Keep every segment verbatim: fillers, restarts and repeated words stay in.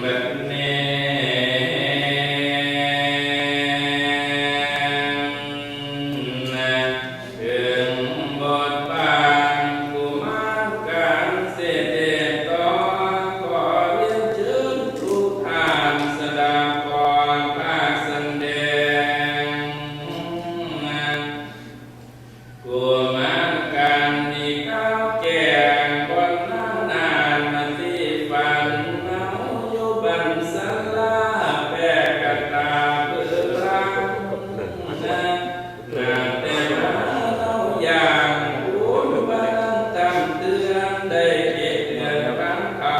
บัดนี้ ถึงบทบาทกุมารกันเสด็จต่อ ขอเรียนเชิญทุกท่านสดับพระสำแดง กุมารกันมีข้าวแกงบนหน้านานมาที่ฝันเมาอยู่บันสลาแปกกะตาเพื่อรักนะ นาแต่มาเล่าอย่างบุญบานังตำเตือนได้เก็บเงินฟังเขา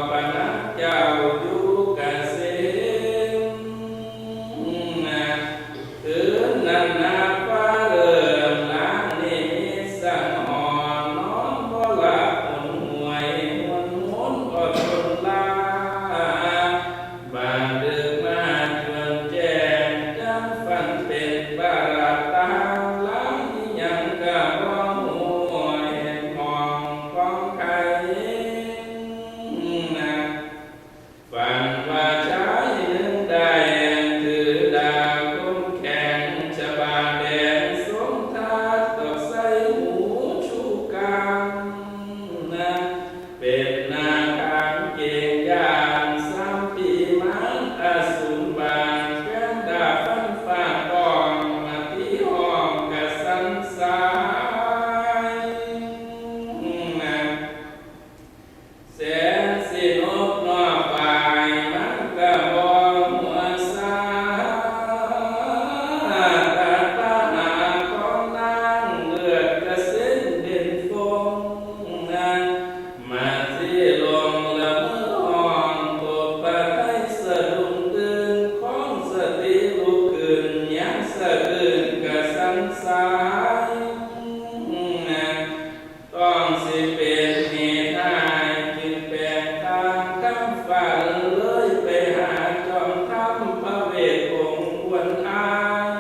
ปะนักเจ้าอยู่กะเสมนะ คืนนั้นนาฟ้าเริ่มลางนิมิตสังหรณ์ นอนบ่หลับหนหวยหวนหวนอดทนลา บาดดึกมาจวนแจ้ง จักฝันเป็นประหลาดตาง ลางอิหยังกะบ่ฮู้ เห็นหมองของไข่นะ ฝันว่าชายหนึ่งได้ถือดาบคมแข็งฉบาแดง ทรงทัดดอกใส่หูชูกลางนะ เป็นหน้ากางเกงยางสามปีมานอสุมบาท แก้มดาบฟันฝ่าตองมาที่ห้องกระสันสายนะ แสนสินกนอกฝ่ายมันกะบ่หัวซา ตาตาหาของนางเลือดกระเซ็นเด่นฟงนะ มาที่ลงละเมอห้องตบปะไทยสะดุ้งตื่น ของสติลุกขึ้นยังสะอื้นกระสันสายนะ ต้องสิเป็นเหตุให้จึงแปลงทางคำฝัน เลยไปหาจอมธรรมพระเวทองค์ควรอาย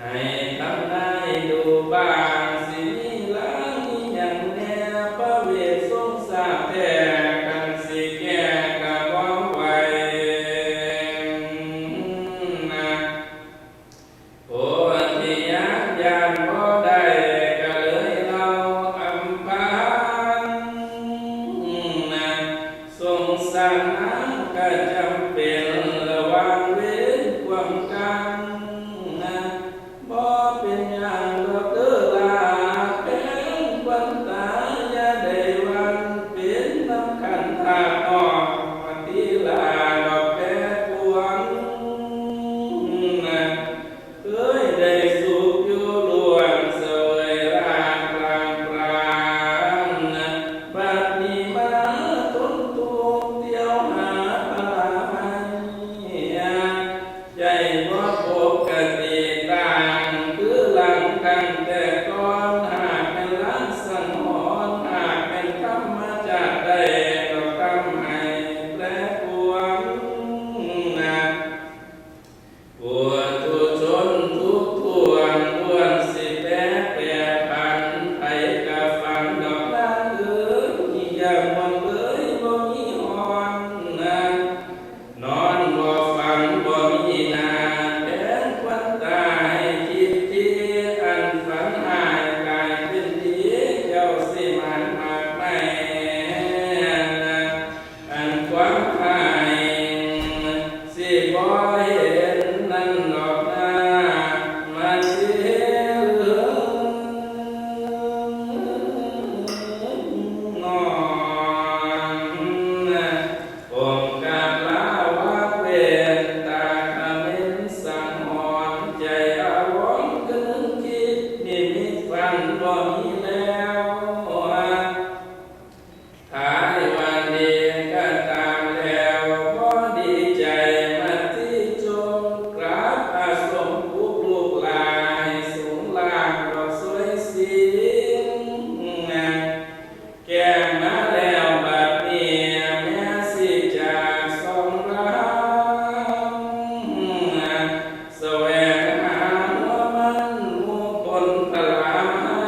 ให้ทำนายดูบ้าง สิมีลางอิหยังแน่ พระเวททรงทราบแท้ คันสิแก้กะบ่ไหวนะ โพธิญาณย่านบ่ได้กะเลยเล่าอำพรางนะ สงสารนางกะจำเป็นระวังเวรความกรรมนะ บ่เป็นหยังดอกเด้อหลา แพงควรตาอย่าได้หวั่น เป็นนำขันธาตุน้องมาทีหลาดอกแปรปรวนนะ เคยได้สุขอยู่ล้วนเสวยราชรางปรานนะ บัดนี้มาทนทุกข์เที่ยวหาพระไมย ใจบ่ปกติต่างคือหลังตั้งแต่ก่อน หากแม่นลางสังหรณ์ หากแม่นธรรมชาติใดก็ทำให้แปรปรวนนะ ปุถุชนทุกท่วนล้วนสิแปรแปรผัน ไผกะฝันดอกนางเอ๋ย อย่าม่วนเอ๋ย บ่มีฮอนนะ นอนบ่ฝันบ่มีหน้า แทนควรตาให้คิดที อันฝันฮ้ายกลายเป็นดี เจ้าสิหมานมากไม้ อันความฮ้ายสิบ่เห็นนั้นดอกนา มาเสียนอน ผมกราบลาวักเว้น ตาขมินสังหรณ์ ใจอาวรณ์กึ่งคิด นิมิตฝันบ่มีแล้ว ท้ายวันดีก็ตามแล้ว พอดีใจมาที่จงกราบอาสมปลุกลูกหลานให้สูงลางดอกสวยสิง แก้มมาแล้วบัดนี้แม่สิจากสองลำ แสวงหาหัวมันหมู่คนพลาไม้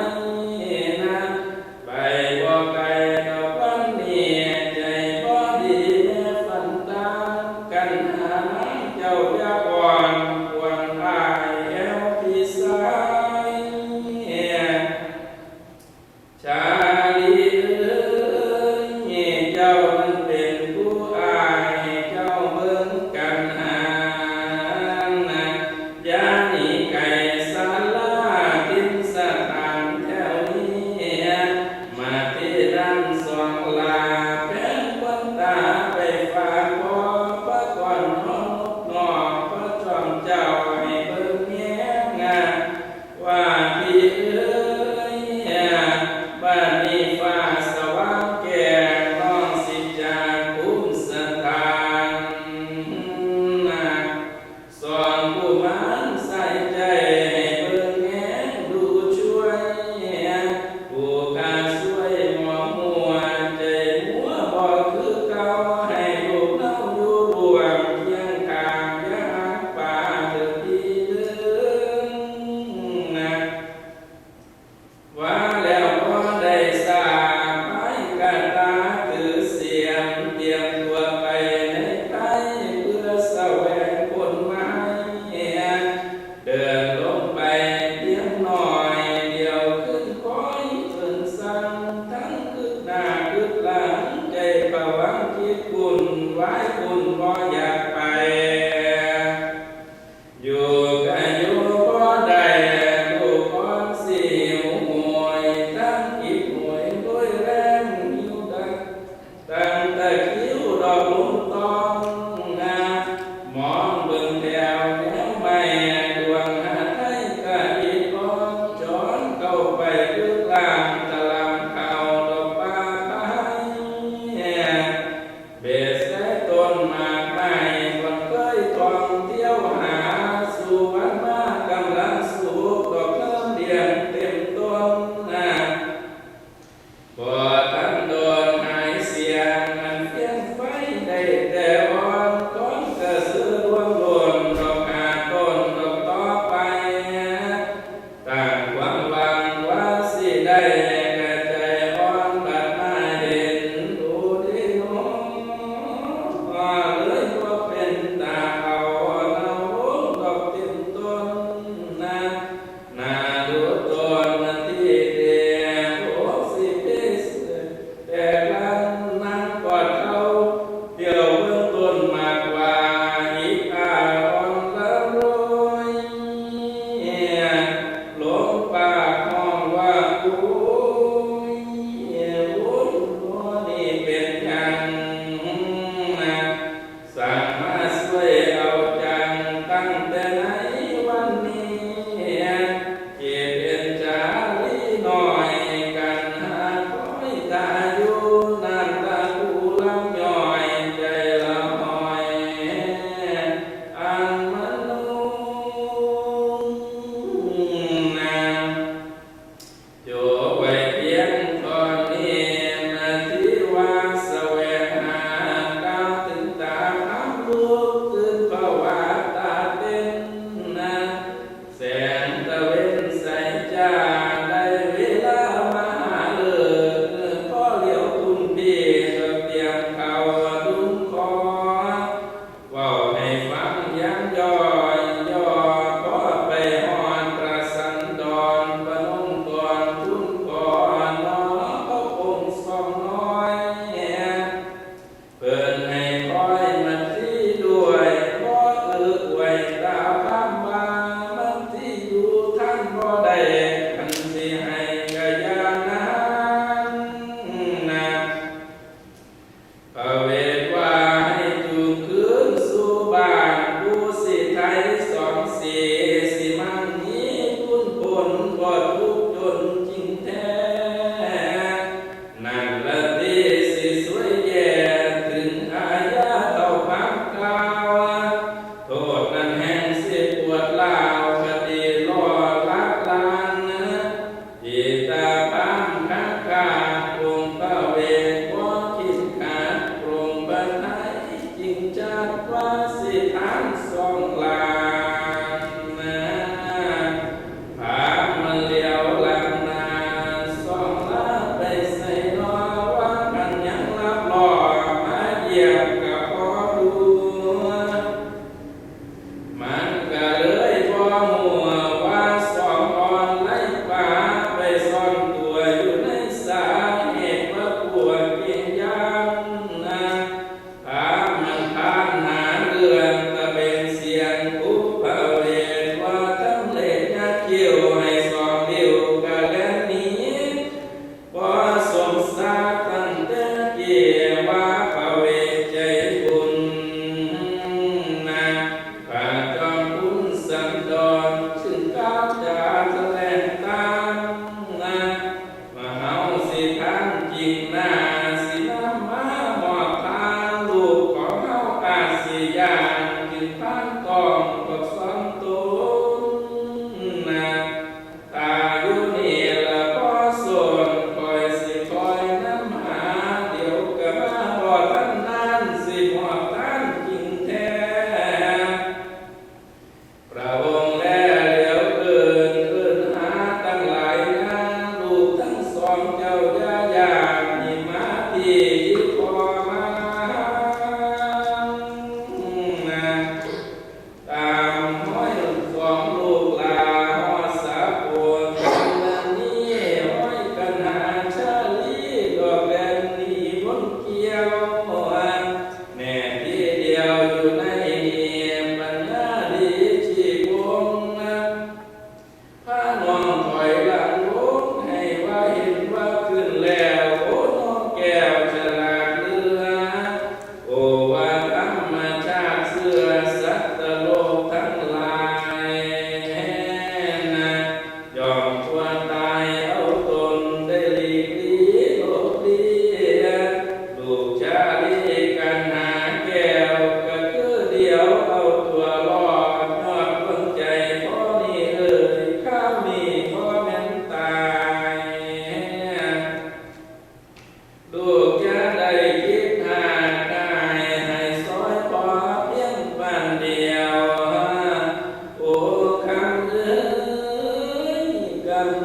เอ้ย บัดนี้ฟ้าสว่างแจ้ง น้องสิจากภูมิสถาน สอนกุมารใส่ใจ ให้เบิ่งแยงดูช่วย ผู้ข้าช่วยหมองหัวใจมัวบ่คือเก่า ให้ลูกเฮาอยู่ร่วมเคียงข้าง อย่าหักปาเถิดพี่เด้อ ว่าแล้วบ่ได้สา พายกาตาถือเสียม เตรียมตัวไปในไทย เพื่อแสวงผลไม้ เดินลงไปเพียงหน่อย เดี๋ยวขึ้นคอยเอิ้นสั่ง ทั้งคืบหน้าคืบหลัง ใจผวังคิดวุ่นวายวุ่นบ่อยากไป อยู่ก็อยู่บ่ได้ ลูกอ่อนสิหิวโหย ทั้งอิดโหยโดยแรงหิวดัก ตั้งแต่คิ้วดอกลุมตอง มองเบิ่งแถวแนวไม้ ดวงหาไทยกะอิดอ่อน จอนเข้าไปลึกล่าง ตะลำเข้าดอกป่าไผ่ เบสแสต้นหมากไม้ บ่เคยท่องเที่ยวหา สู่วันมากำลังสุก ดอกเริ่มเดือนเต็มต้นนะ บ่ทันโดนหายเสียง อันเพียงไฟได้แต่อ่อน ของกระสือดวงโดน ดอกหาต้นดอกต่อไป ตั้งความหวังว่าสิได้กะใจอ่อน บัดมาเห็นดูดีน้อ เลยบ่เป็นตาเอา เนาลงดอกเต็มต้นนะ หน้าดูต้นที่เดียว โอ้สิพิเศษ แต่ลันนางกอดเขา เดี๋ยวเบิ่งต้นหมากว่า อีกอ่อนละโรย ลงป่า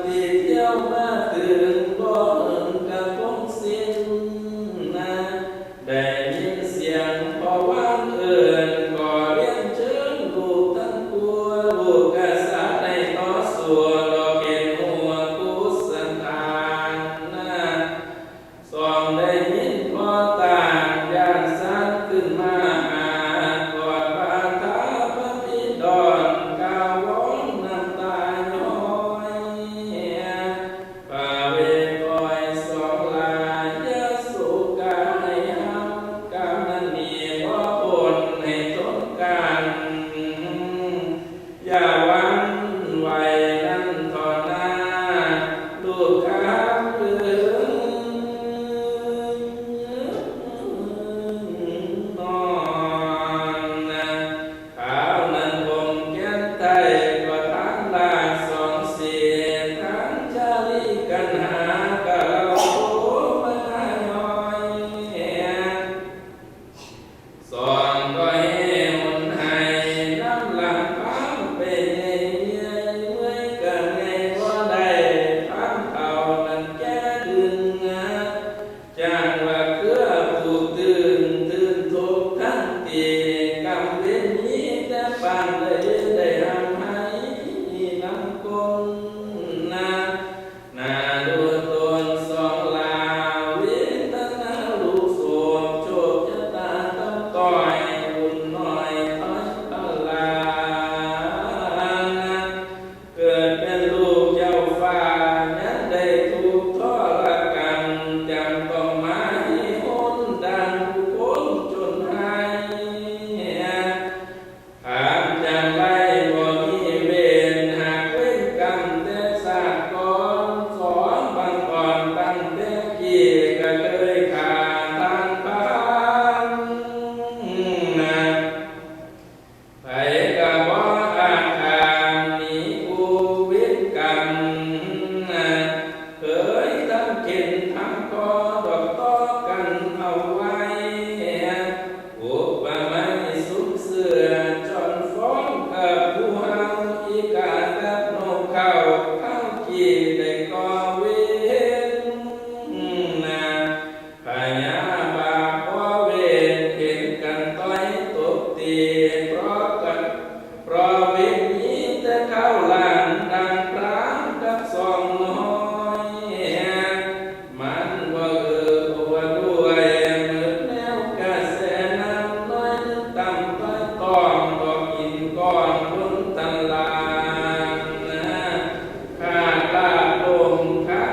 ที่เที่ยวมาถึงบ่เหิงกะคงสิ้นนะ ได้ยินเสียงพ่อหวานเอิ้น ก็เรียนเชิญลูกทั้งปวง ลูกกะสาได้ต่อสู้ ดอกเห็นหัวกุศลทานนะ สองได้ยินพ่อต่างย่านสั่นขึ้นมาหา กอดบาทาพระบิดอน กล่าววอนน้ำตาย้อย พระเวทคอยสองหลาย อย่าโศกาให้ห้ำ กรรมนี้บ่พ้นให้ทนกัน อย่าหวั่นไหวนั่นเถาะนา ลูกค้าเอ๋ย นอนนะ ขาวนั้นผมแก้นไทย ประธานราชสองเสีย ทั้งชาลีกันหากะเราโทมาย้อย สองก็ให้หนให้น้ำหลังพามไปเรื่อยๆ เมื่อยก็ไงบ่ได้ พามเฒ่านั้นแก่ดึง จั่งว่าเครือผู้ตื่น ตื่นทุกข์ทั้งปี กรรมเวรมีแต่ปานใด ได้ห้ามให้นำคนนะ นาดูตนสองลา เวทนาลูกโศก โชคชะตาต่ำต้อย บุญน้อยถอยพลา เกิดเป็นลูกเจ้าฟ้า ยังได้ถูกทรกัน จำต้องมาให้หนดังผู้คนจนหาย ถามจังไรบ่มีเวร หากเวรกรรมแต่ชาติก่อน สอนบังอ่อนตั้งแต่กี้ กะเทยฆ่าทานพานนะ ไผกะบ่อาฆาตหนีผู้เวรกรรมนะ เคยทำเข็ญทำคอดอกต่อกันเอาไว้ อุปไมยสุมเสื้อจอนฟ้องกับผู้เฮา อีกากับนกเขา เข้ากี่ได้ก่อเวรนะ พญาบาปบ่เวร เห็นกันต่อยตบตี เพราะกัน เพราะเวรมีแต่เข้าหลัง ดังพรามกับสองน้อย มันบ่เออบ่ด้วย หมดแนวกระแสน้ำน้อย นึกต่ำต้อยต้อง ดอกหินก้อนบนตลาดนะ ขาดลาดลมขา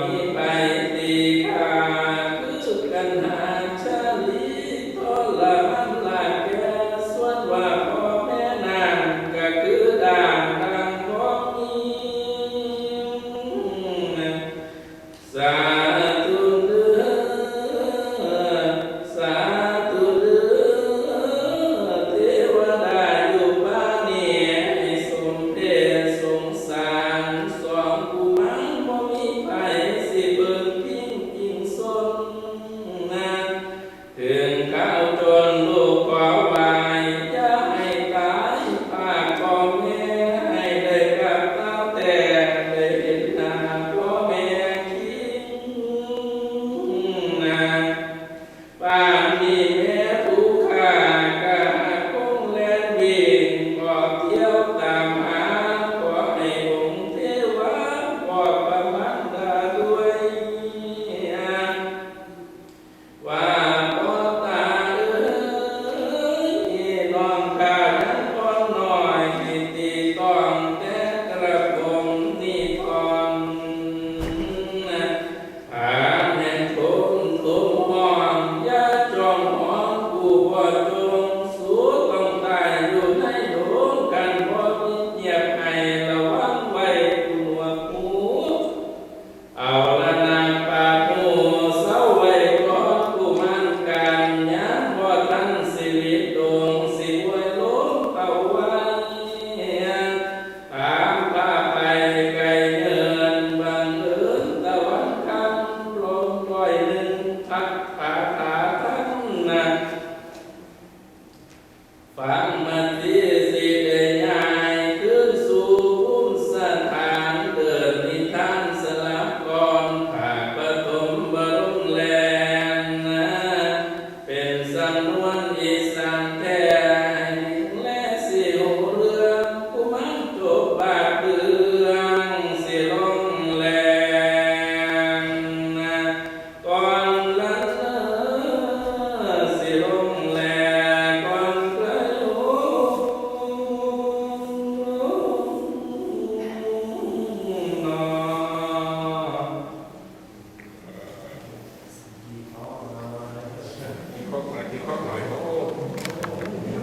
มีไผสิฆ่าคือกันหาชาลี ทรมานลาแก่ส่วนว่าพ่อแม่นางก็คือด่างดังของมี สาธุเด้อ สาธุเด้อ เทวดาอยู่บ้านนี้ให้สมเพชสงสาร สองกุมารบ่มีไผสิเบิ่งพิงอิงซนนะ ถึงคราวจนลูกขอไหว้ อย่าให้ตายพรากพ่อแม่ ให้ได้กลับเต้าแต่ได้เห็นหน้าพ่อแม่คิงนะ ป่านนี้แม่ผู้ข้าก็หากคงแล่นวิ่งออกเที่ยวตามหา ขอให้องค์เทวาปลอบประมาณดาด้วย ว่าพ่อตาเอ้ย น้องข้ายังอ่อนน้อย ให้ตีต้องแต่กระผมนี่ก่อน หาแม่นโทนโทนห้อง อย่าจ้องมองผู้บ่จง สูต้องตายอยู่ในโดง กันบ่มีเงียบให้ระวังไว้ผู้หนวกหู เอา